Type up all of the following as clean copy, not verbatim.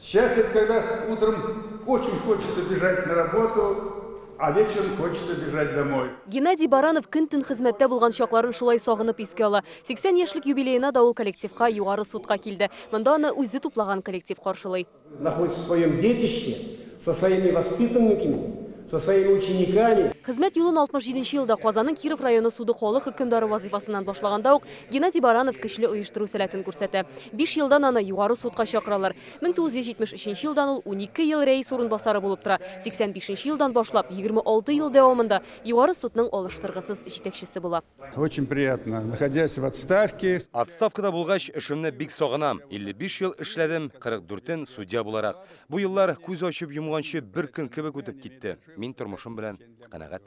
Счастье – это когда утром очень хочется бежать на работу, а вечером хочется бежать домой. Геннадий Баранов көн-төн хезмәттә булган чакларын шулай сагынып искә ала. 80 яшьлек юбилеена да ул коллективка Югары судка килде. Монда аны үзе туплаган коллектив каршылый. Находится в своем детище, со своими воспитанниками, со своими учениками. Хезмәт юлын 67 нче елда Казанның Киров районы суды халык хөкемдары вазыйфасыннан башлаганда ук Геннадий Баранов көчле оештыру сәләтен күрсәтә. Биш елдан аны Югары судка чакыралар. 1973 нче елдан ул 12 ел рәис урынбасары булып тора. 85 нче елдан башлап 26 ел дәвамында Югары судның алыштыргысыз җитәкчесе була. Очень приятно, находясь в отставке. Отставкада булгач, эшемне бик сагынам. 55 ел эшләдем, 44-ен судья буларак. Бу еллар күз ачып йомганчы бер көн кебек үтеп китте. Мин тормышым белән канәгать.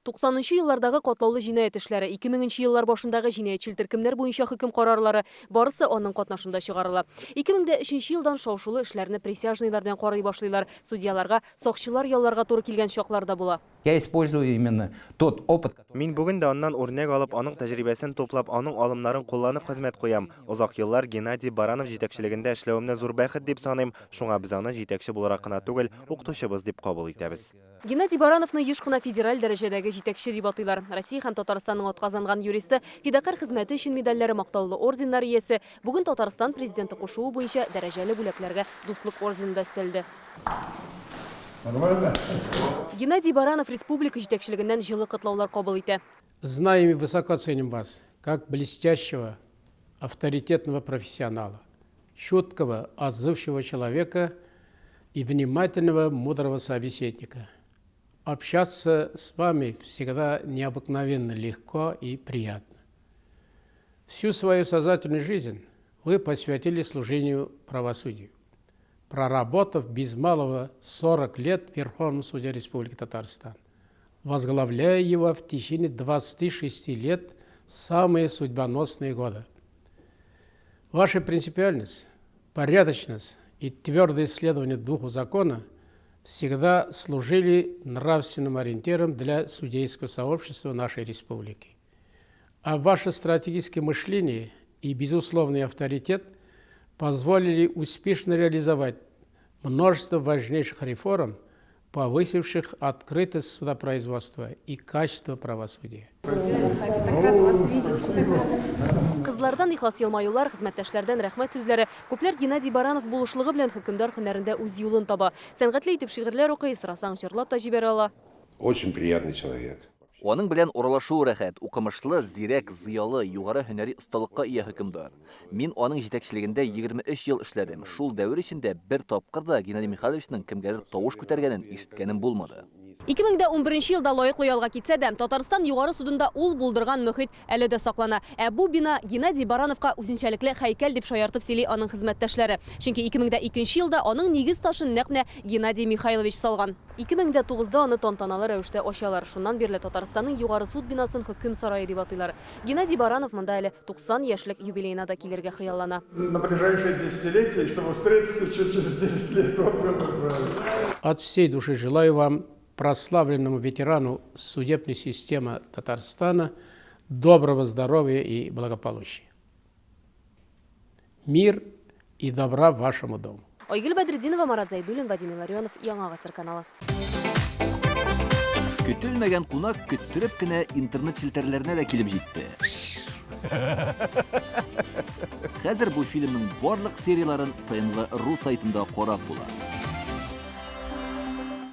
Туксанынчы еллардагы катлаулы җинаять эшләре, 2000 нче еллар башындагы җинаятьчел төркемнәр буенча хөкем карарлары, барысы аның катнашында чыгарыла. 2003 нче елдан шау-шулы эшләрне присяжныйлар белән карый башлыйлар, судьяларга сакчылар ялларга туры килгән чаклар да була. Я использую именно тот опыт, который. Мин бүген дә аннан үрнәк алып, аның тәҗрибәсен туплап, аның алымнарын кулланып хезмәт куям. Озак еллар Геннадий Баранов җитәкчелегендә эшләвемне зур бәхет дип саныйм, шуңа без аны җитәкче буларак кына түгел, укытучыбыз дип кабул итәбез. Геннадий Барановны еш кына федераль дәрәҗәдәге җитәкче дип атыйлар. Россия һәм Татарстанның атказанган юристы, Фидакарь хезмәте өчен медальләре, мактаулы орденнар иясе, бүген Татарстан Президенты кушуы буенча дәрәҗәле бүләкләргә Дуслык ордены да өстәлде. Нормально? Геннадий Баранов республика җитәкчелегеннән җылы котлаулар кабул итә. Знаем и высоко ценим вас, как блестящего, авторитетного профессионала, чуткого, отзывчивого человека и внимательного, мудрого собеседника. Общаться с вами всегда необыкновенно легко и приятно. Всю свою сознательную жизнь вы посвятили служению правосудию проработав без малого 40 лет в Верховном суде Республики Татарстан, возглавляя его в течение 26 лет в самые судьбоносные годы. Ваша принципиальность, порядочность и твердое следование духу закона всегда служили нравственным ориентиром для судейского сообщества нашей республики. А ваше стратегическое мышление и безусловный авторитет позволили успешно реализовать множество важнейших реформ, повысивших открытость судопроизводства и качество правосудия. Кызлардан ихлас елмаюлар, хезмәттәшләрдән рәхмәт сүзләре. Күпләр Геннадий Баранов булышлыгы белән хөкемдар һөнәрендә үз юлын таба. Сәнгатьле итеп шигырьләр укый, сорасаң, җырлап та җибәрә ала. Очень приятный человек. Аның белән аралашу рәхәт, укымышлы, зирәк, зыялы, югары һөнәри осталыкка ия хөкемдар. Мин аның җитәкчелегендә 23 ел эшләдем, шул дәвер эчендә бер тапкыр да Геннадий Михайловичның кемгәдер тавыш күтәргәнен ишеткәнем булмады. 2011 елда лаеклы ялга китсә дә, Татарстан Югары судында ул булдырган мохит әле дә саклана. Ә бу бина Геннадий Барановка үзенчәлекле һәйкәл, дип шаяртып сөйли аның хезмәттәшләре. Чөнки 2002 елда аның нигез ташын нәкъ менә Геннадий Михайлович салган. 2009-да аны тантаналы рәвештә ачалар. Шуннан бирле Татарстанның Югары суд бинасын Хөкем сарае дип атыйлар. Геннадий Баранов монда әле 90 яшьлек юбилеена да килергә хыяллана. На ближайшее десятилетие, чтобы встретиться еще через 10 лет, вот было бы правильно. От всей души желаю вам, прославленному ветерану судебной системы Татарстана, доброго здоровья и благополучия. Мир и добра вашему дому. Айгөл Бәдретдинова, Марат Зәйдуллин, Вадим Илларионов, Яңа Гасыр каналы. Көтелмәгән кунак көттереп кенә интернет челтәрләренә дә килеп җитте. Хәзер бу фильмның барлык серияләрен ТНВ.ру сайтында карап була.